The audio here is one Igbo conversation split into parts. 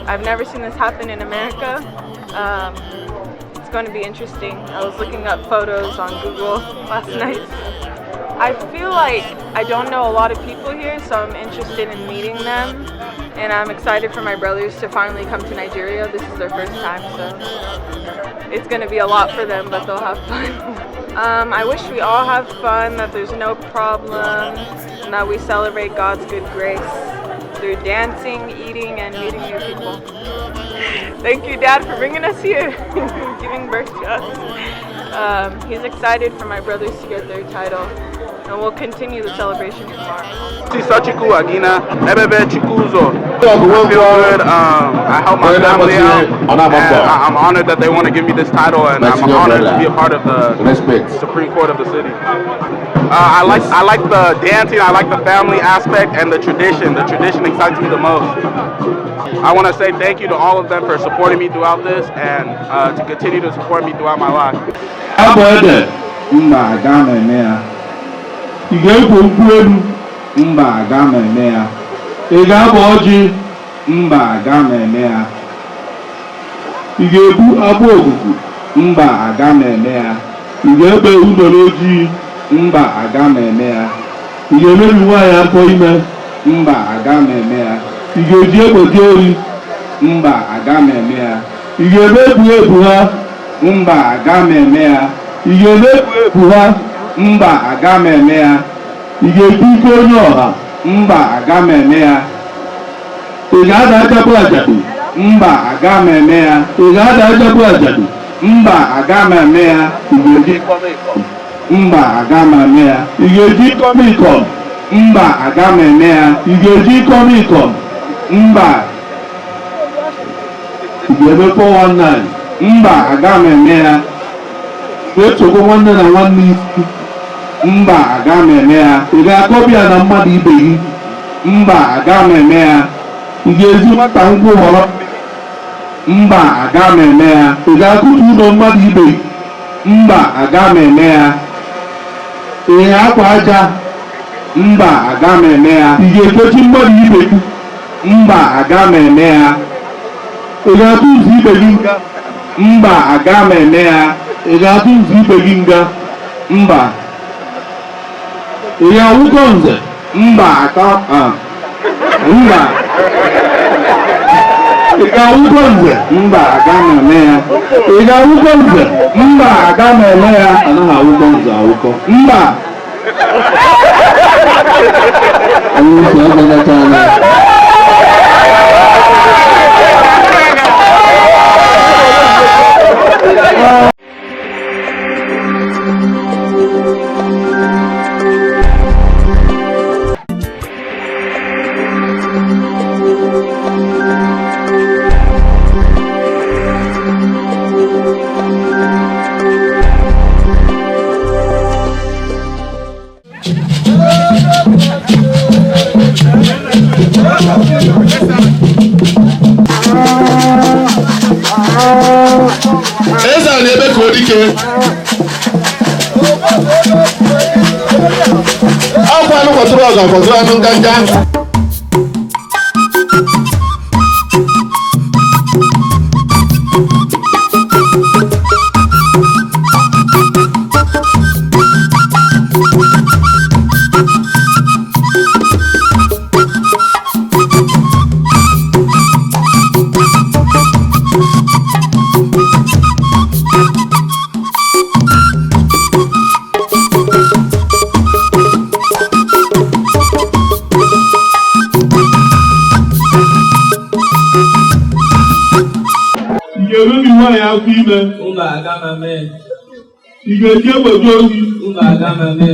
I've never seen this happen in America. It's going to be interesting. I was looking up photos on Google last night. I feel like I don't know a lot of people here, so I'm interested in meeting them. And I'm excited for my brothers to finally come to Nigeria. This is their first time, so it's going to be a lot for them, but they'll have fun. I wish we all have fun, that there's no problems, and that we celebrate God's good grace through dancing, eating, and meeting new people. Thank you, Dad, for bringing us here, giving birth to us. He's excited for my brothers to get their title, and we'll continue the celebration tomorrow. Sachiku Agina, Ebebe Chikuzo. I feel good. I help my family out. And I'm honored that they want to give me this title, and I'm honored to be a part of the Supreme Court of the city. I like the dancing, I like the family aspect and the tradition. The tradition excites me the most. I want to say thank you to all of them for supporting me throughout this and to continue to support me throughout my life. Agba ede. Mba, aga m eme ya. Ị ga-ekwo nkwụ elu? Mba, aga m eme ya. Ị ga-agba ọjị? Mba, aga m eme ya. Ị ga-ebu agba ogugu? Mba, aga m eme ya. Ị ga-ebe unere ojii? Mba, aga m eme ya. Ị ga-emebi nwaanyị afọ ime? Mba, aga m eme ya. Ị ga-eji egbe jee ori? Mba, aga m eme ya. Ị ga-eme ebu ebu ha? Mba, aga m eme ya. Ị ga-eme ebu ebu ha? Mba, aga m eme ya. Ị ga-ebu ike onye ọha? Mba, aga m eme ya. Ị ga-ada ajabụ ajadu? Mba, aga m eme ya. Ị ga-ada ajabụ ajadu? Mba, aga m eme ya. Ị ga-eji ịkọm ịkọm? Mba, aga m eme ya. Ị ga-eji ịkọm ịkọm? Mba, aga m eme ya. Ị ga-eji ịkọm ịkọm? Mba. Ị ga-eme 419? Mba, aga m eme ya. Ị ga-esokwa nwanne na nwanne isi? Mba, aga m eme ya. Ị ga-akọbịa na mmadụ ibe gị? Mba, aga m eme ya. Ị ga-ezi nwata nkwụ họrọ? Mba, aga m eme ya. Ị ga-akụtu ụlọ mmadụ ibe gị? Mba, aga m eme ya. Ị ga-akwa aja? Mba, aga m eme ya. Ị ga-ekechi mmadụ ibe gị? Mba, aga m eme ya. Ị ga-atụ nzu ibe gị nga? Mba, aga m eme ya. Ị ga-atụ nzu ibe gị nga? Mba. Ị ga-awụkọ nze? Mba, aka mba. Ị ga-awụkọ nze? Mba, aga m eme ya. Ị ga-awụkọ nze? Mba, aga m eme ya. Anaghị awụkọ nze awụkọ. Mba. Onye isi agbanata anya. Eze a na-ebe ka odike akwa anụ kwatụrụ ọgụ akwatụrụ anụ nganga. Ị ga-emebi nwaanyị afọ ime? Mba, aga m eme. Ị ga-eji egbe jee ohi? Mba, aga m eme.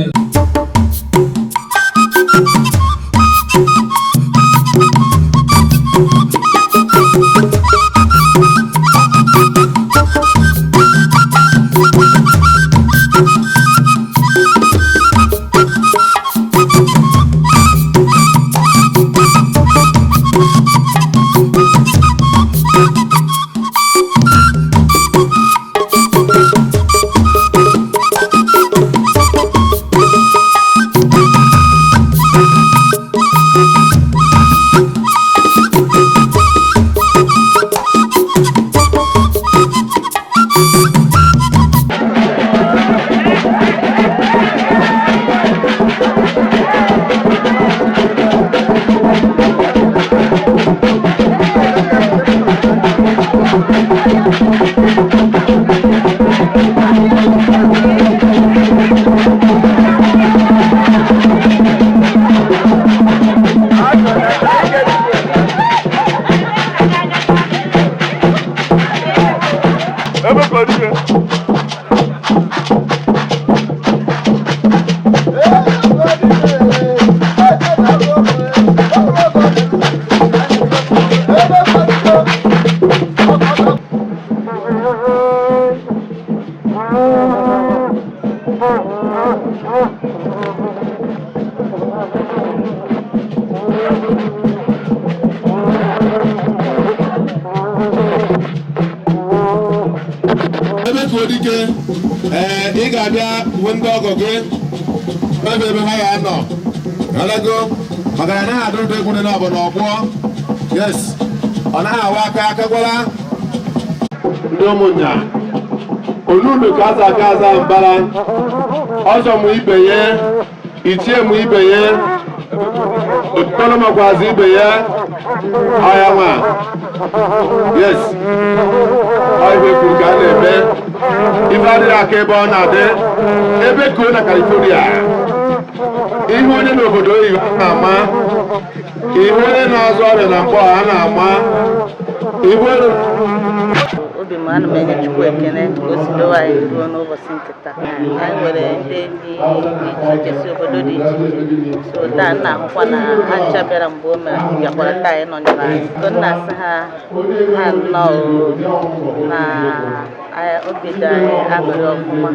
Dike, ee, ị ga-abịa hụ ndị ọgọ gị ebe ebe ha ga-anọ alago, maka na anaghị adụ ụdọ egwu dị n'ọbụ n'ọgbọ. Yes, ọ naghị awa aka aka gwara ndị ụmụnya olulu ka aza aka aza mbara ọzọ mụ ibe ya, ichie mụ ibe ya, otolomakwazi ibe ya ọya nwa. Yes, ọ ife kwuru ka a na-eme, ife adịghị aka ebe ọ na-adị ebe kuo na California. Ihe onye n'obodo oyibo a na-ama, ihe onye na-azụ ọrịa na mkpọ a na-ama, ihe onye Obi m, ana m enye Chukwu ekele ka o si dowe anyị ruo n'ụbọchị nke taa. Anyị nwere ndị enyi dị iche iche si obodo dị iche iche, so taa nna ahụkwa na ha ncha bịara mgbe o mere, bịakwara taa ịnọnyere anyị. So nna asị ha ha nnọọ o, na obi dị anyị aṅụrị ọfụma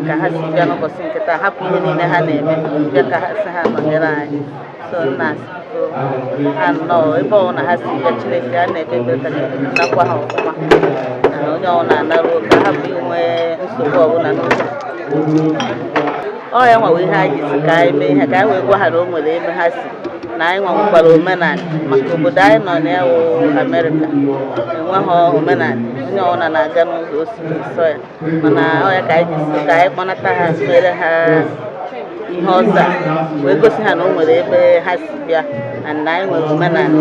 ka ha si bịa n'ụbọchị nke taa, hapụ ihe niile ha na-eme bịa ka ha si ha nọnyere anyị. So nna asị biko ha nnọọ, ebe ọbụla ha si bịa, Chineke a na-ekpe ekpere ka Chineke nakwa ha ọfụma, na onye ọbụla anaruo ka hapụ inwe nsogbu ọbụla n'ụzọ. Ọ ya nwawa ihe anyị ji si ka anyị mee ihe, ka anyị wee gwa ha na o nwere ebe ha si, na anyị nwa nwekwara omenala, maka obodo anyị nọ na ya wụ Amerịka enweghị omenala, onye ọbụla na-aga n'ụzọ o si sọ ya. Mana ọ ya ka anyị ji si ka anyị kpọnata ha, mere ha ihe ọzọ a, wee gosi ha na o nwere ebe ha si bịa na anyị nwere omenala.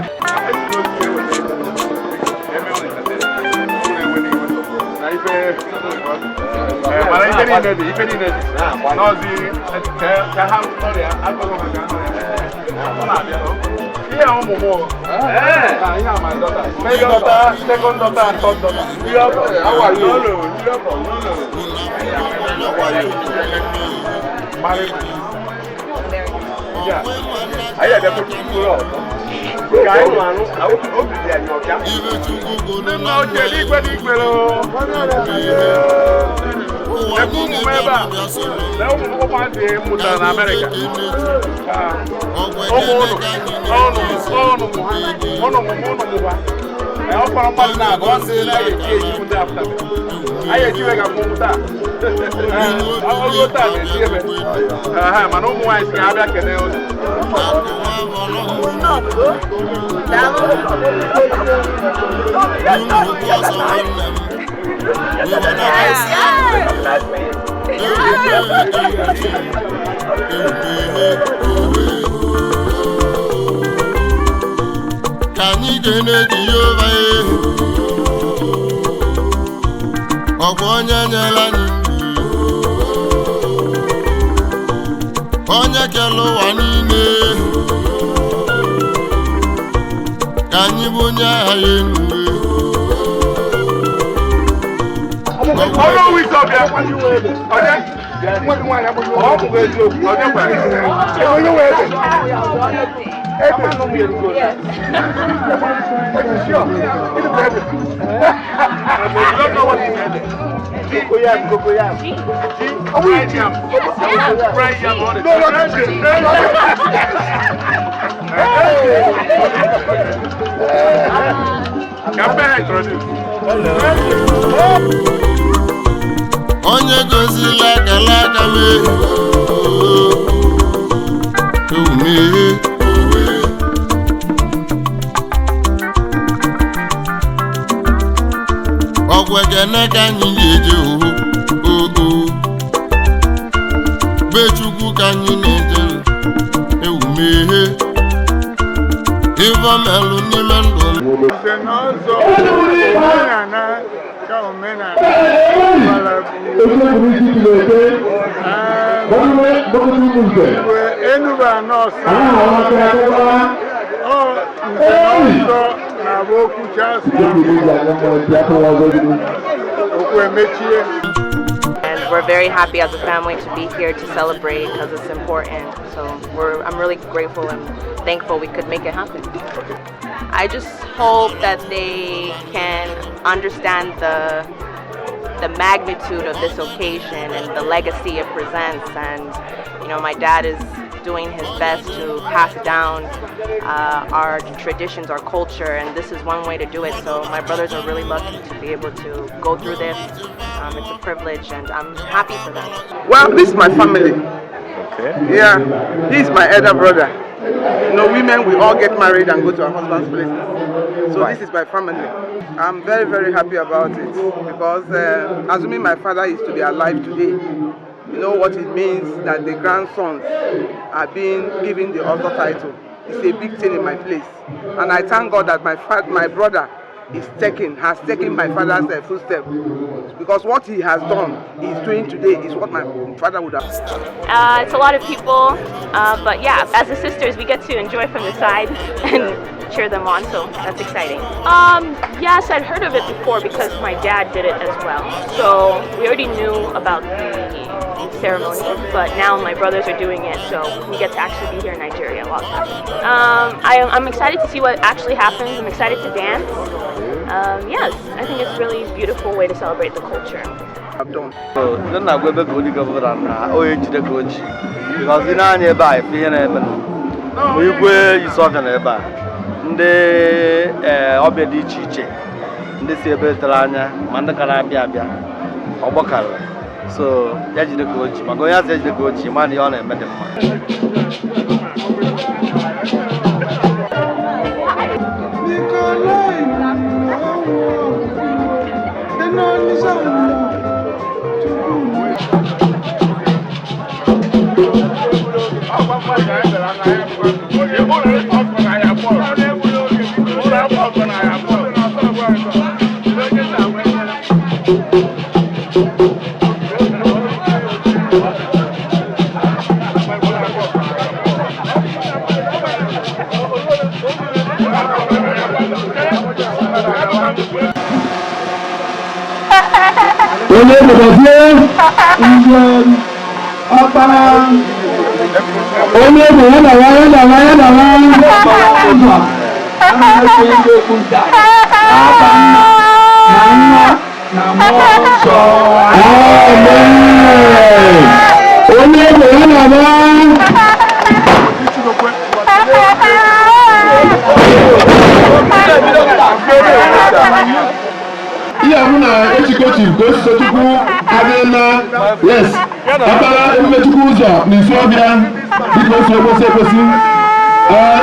Mana ife niile dị, ife niile dị n'ọzi ka ha nọrịa agụrụ ha ka ha nọrịa. Ọ na-abịa ihe a ụmụ m, ihe a my daughter, first daughter, second daughter and third daughter. How are you? No, no, no, no. Marry my Yeah. Anyị abịakwa mkpụrụ ọzọ. Ka anyị nọ anụ, obi dị anyị ọcha. Ndị nna ochie n'igwe n'igwe o. Lekwa ụmụ m ebe a. Lee ụmụ m, ụmụazị m mụtara na Amerịka. Ụmụ ụnụ, ọnụ ọnụ mụ ha, ụnụ mụ ụnụ mụ ha. Ee, ọ kpọrọ mmadụ na-abụ, ọ sị na ya eji eji ndị afta. Anyị ejiwe ga mụ taa. Ee, ọ ruo taa na-esi ebe. Ee, mana ụmụ nwaanyị si ka ha bịa kelee ụnụ. Ka anyị kene Jehova, ehu ọkwa onye nyere anyị ndụ, onye kere ụwa niile, ka anyị bụ onye agha ya enu. Ọrụ wike ọbịa. Onye? Ọ bụ eziokwu. Onye gwara? Onye nwe ebe? Ebe. You don't know what is ede. Cocoyam, cocoyam. Fried yam. Fried yam on it. No, no, no. Campaign introduce. Onye gozila akala aka m, ewumeghe owe. Ọgwụ ekene ka anyị ga-eje oho oo, be Chukwu ka anyị na-eje, ewumeghe ife n'ime ndụ m. N'ọzọ, omenala ka omenala bara bụ mgbe Enugu nọọsụ ọ nze n'ọzọ na-abụ okwucha okwu emechie. And we're very happy as a family to be here to celebrate because it's important. So I'm really grateful and thankful we could make it happen. I just hope that they can understand the magnitude of this occasion and the legacy it presents. And you know, my dad is doing his best to pass down our traditions, our culture, and this is one way to do it. So my brothers are really lucky to be able to go through this. It's a privilege, and I'm happy for them. Well, this is my family. Okay. Yeah, he's my elder brother. You know, women, we all get married and go to our husband's places. So this is my family. I'm very, very happy about it because assuming my father is to be alive today, you know what it means that the grandsons are being given the other title. It's a big thing in my place. And I thank God that my brother has taken my father's footsteps, because what he has done, he's doing today, is what my father would have. It's a lot of people, but yeah, as the sisters, we get to enjoy from the side and cheer them on, so that's exciting. Yes, I'd heard of it before because my dad did it as well, so we already knew about the ceremony, but now my brothers are doing it, so we get to actually be here in Nigeria while it's happening. I'm excited to see what actually happens. I'm excited to dance. Yes, I think it's a really beautiful way to celebrate the culture. I've done. Ndị na-agwa ebe ka odiga bụra na onye jide ka ochi because ị na-anya ebe a ife ihe na-eme na igwe Isuofia na ebe a ndị ọbịa dị iche iche ndị si ebe tere anya ma ndị ka na-abịa abịa ọgbọkarịrị so ya jide ka ochi maka onye asị ya jide ka ochi ma na ihe ọ na-eme dị mma. Onye bụbazie ndị ọkpara onye bụ ya na ya na ya na ya ụzọ anaghị ndị okwu nta n'aba nna na nwa na mmụọ nsọ. Amen. Onye bụ ya na ya. Ihe ahụ na echikochi ka osisi Chukwu adịghị na yes ọkpara Ebubechukwu ụzọ na Isuofia dịka o si ekwesị ekwesị.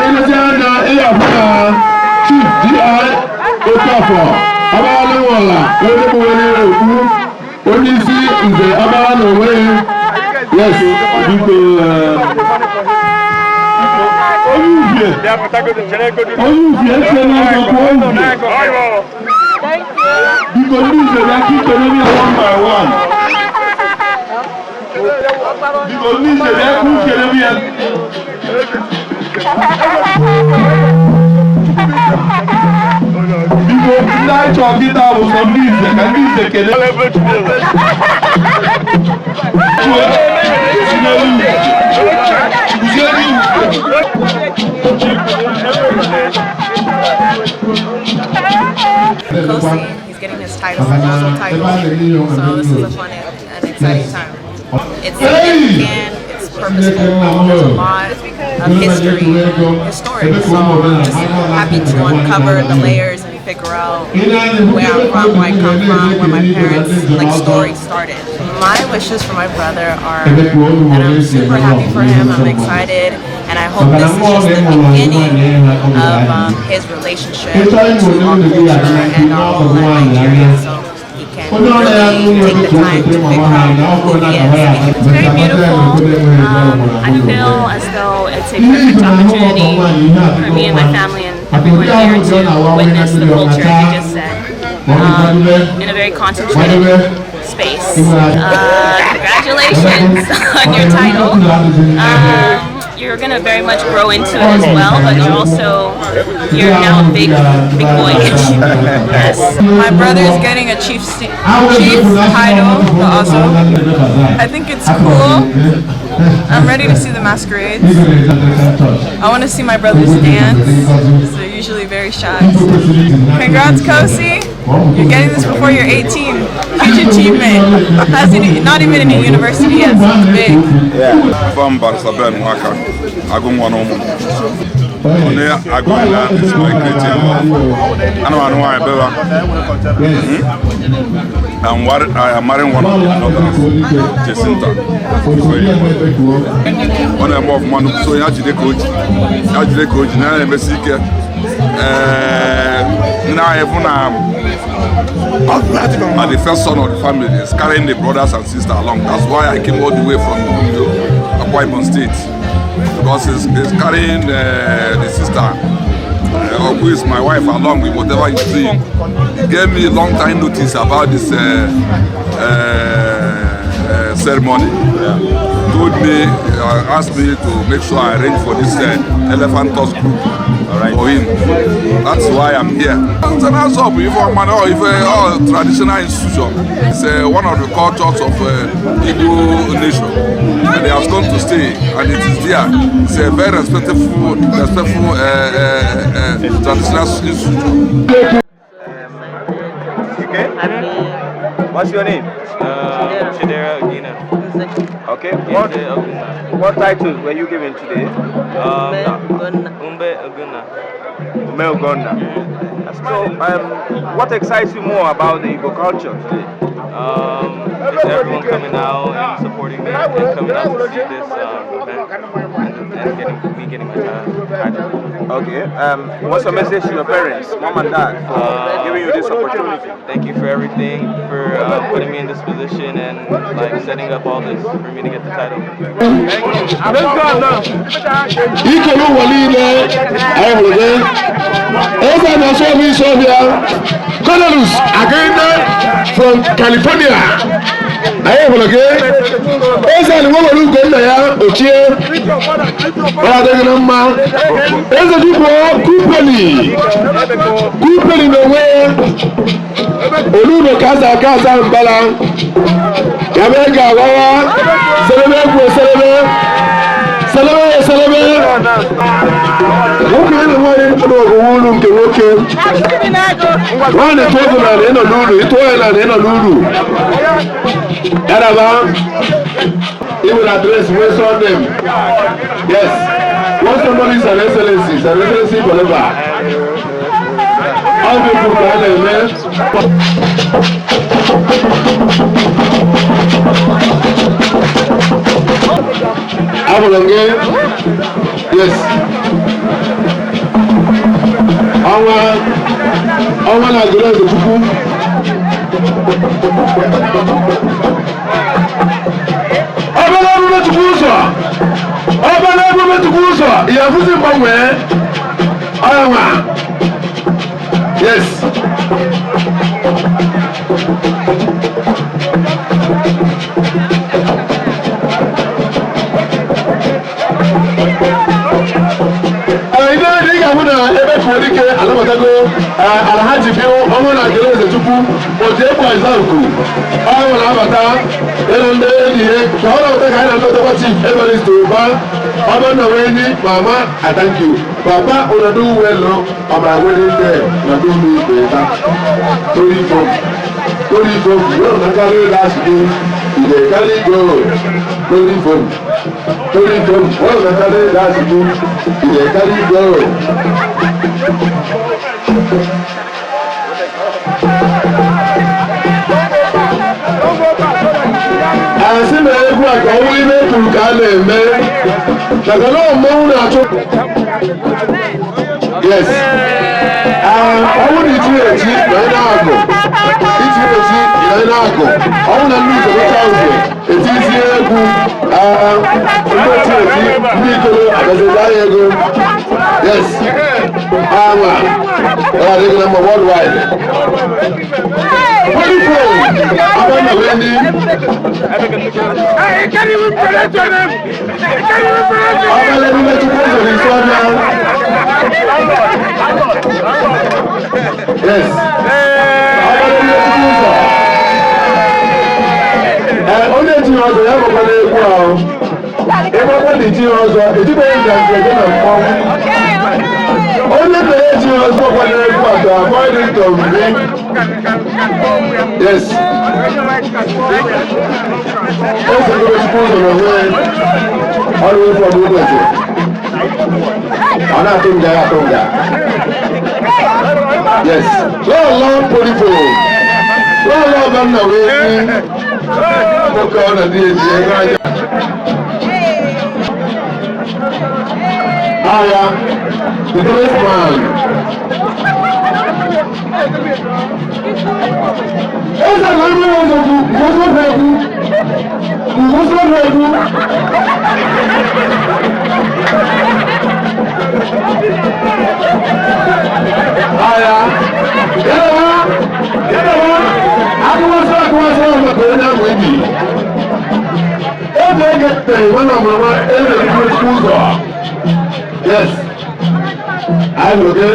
Ilezi anya ihe ahụ na Chief D.I. Okafor Ọbara Nwala onye kpuwere okpu onye isi nze Ọbara na onwe yes biko onye uvie ese n'ọzọ kwuo uvie. Biko ndị nze bịa ka ikele ya one by one. Biko ndị nze bịa ka ikele ya. Biko ndị anyị chọrọ kịta bụ sọ ndị nze ka ndị nze kele. Kosi, he's getting his title, his title. So this is a fun and exciting time. It's significant, it's purposeful, there's a lot of history, historic. So I'm just happy to uncover the layers and figure out where I'm from, where I come from, where my parents' story started. My wishes for my brother are that I'm super happy for him, I'm excited, and I hope this is just the beginning of his relationship to our culture and our homeland Nigeria, so he can really take the time to figure out who he is. It's very beautiful. I feel as though it's a perfect opportunity for me and my family and everyone here to witness the culture, as you just said, in a very concentrated space. Congratulations on your title. You're gonna very much grow into it as well, but you're now a big boy. Yes. My brother is getting a chief title, also. I think it's cool. I'm ready to see the masquerades. I want to see my brothers dance. They're usually very shy. Congrats, Kosi. You're getting this before you're 18. Huge achievement. That's not even in a university yet, so it's big. Afa m Barrister Ben Nwaka, Agụnwa n'ụmụ. Onye Agụnwa is my great in-law. Ana m anụ nwaanyị beba. I am marrying one of the daughters, Jacinta. Ọ na-eme ọfụma, so ya jide ka o ji, ya jide ka o ji, na ya na-emesi ike. Ee, nna anyị bụ na and the first son of the family is carrying the brothers and sisters along. That's why I came all the way from Uyo, Akwa Ibom State, because he's carrying the sister, who is my wife, along with whatever he's doing. He gave me a long time notice about this ceremony. Told me, asked me to make sure I arrange for this elephant tusk group for him. That's why I'm here. It's up, if I'm if traditional institution. It's one of the cultures of Igbo nation. And they have come to stay, and it is there. It's a very respectful traditional institution. Okay. What's your name? Chidera Ogina. Okay. What titles were you given today? Umbe Oguna. Ume Ogonna. So, what excites you more about the Igbo culture today? It's everyone coming out and supporting me and coming out to see this event and getting my title. Okay. What's your message to your parents, mom and dad, for giving you this opportunity? Thank you for everything, for putting me in this position and like setting up all this for me to get the title. Ikele ụwa niile, anyị hụrụ gị. Eze na-asọ obi isi ọbịa Cornelius Agende from California, anyị hụrụ gị. Eze na wewere ugo nna ya ochie, ọ adịghị na mma. Eze dịbụ kupeli kupeli n'onwe olugbo ka aza aka aza mbala ya bụ ga-agbawa selebe egwu selebe selebe ya selebe. Nwoke na nwaanyị mkpụrụ ọgụgụ uru nke nwoke, nwaanyị tụọ ego na ịnọ n'uru, ịtụọ ya na ịnọ n'uru yaraba iwere address nwee surname. Yes, once somebody is an excellency, is an excellency forever. All people ka a na-eme. Abụrụ m gị. Yes, ọnwa ọnwa na agụrụ eze chukwu. Ọbara ebube chukwu ụzọ, ọbara ebube chukwu ụzọ, ihe afụzi mgbanwe ọya nwa. Yes. Ihe ị ga-ahụ na ebe fụrụ ike anabatago Alhaji Biu ọnwa na agụrụ eze chukwu otu egwu azanku ọnwa na-abata ịlụ ndị enyi ya ka ọ na-abata ka anyị na-anọtakwa Chief Evarist Ụba ọba nna wenyi. Mama, I thank you. Papa, una do well o. On my wedding day, una do me better. Tori from tori from wey una carry last go, e dey carry go. Tori from tori from wey una carry last go, e dey carry go. Asị na egwu a ka ọnwụ ime kwuru ka a na-eme maka na mmọnwụ na-achụ. Yes, ọnwụ na itiri echi na ị na-agụ itiri echi na ị na-agụ ọnwụ na ndị ụzọ ụzọ etizie egwu ndị oti eti ndị ikolo agazizi ahịa ego. Yes, ama ọ adịghị na mma worldwide. Beautiful. Abana Wendy. I can't even pronounce your name. I can't even pronounce your name. Abana Wendy Chukwueze n'Isọbịa. Yes. Abana Wendy Chukwueze. Onye etinye ọzọ ya bụkwa n'egwu ahụ. Ịgbakwa na itinye ọzọ, ejikwa ya nke eje na mmọnwụ. Onye nna ya ji ọzọ kwanyere egwu a to avoid it of being. Yes. Eze Ebube Chukwu ụzọ n'onwe ya. Ọrụ ịfọ bụ ụbọchị. Ọ na-atụ nga ya atụ nga. Yes. Lọ́ọ̀lọ́ polifo. Lọ́ọ̀lọ́ ọba nna wee ní. Nwoke ọ na-adị eji ego anya. Agha, the great man. Eze na mmiri ọzọkwu, ngwụsọ egwu. Ngwụsọ egwu. Agha, yadaba, yadaba, agụwasị agụwasị maka onye ahụ ibi. Ebe ege tere nwa na mama eze Ebube ụzọ. Yes. Anyị nụrụ gị.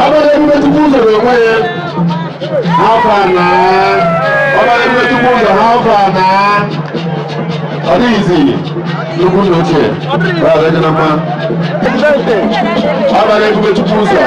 Ọbara Ebube Chukwu ụzọ na-enwe ya. Afọ na ọbara Ebube Chukwu ụzọ ha afọ na ọ dịghịzi nnukwu nna ochie. Ọ dị na mma. Ọbara Ebube Chukwu ụzọ.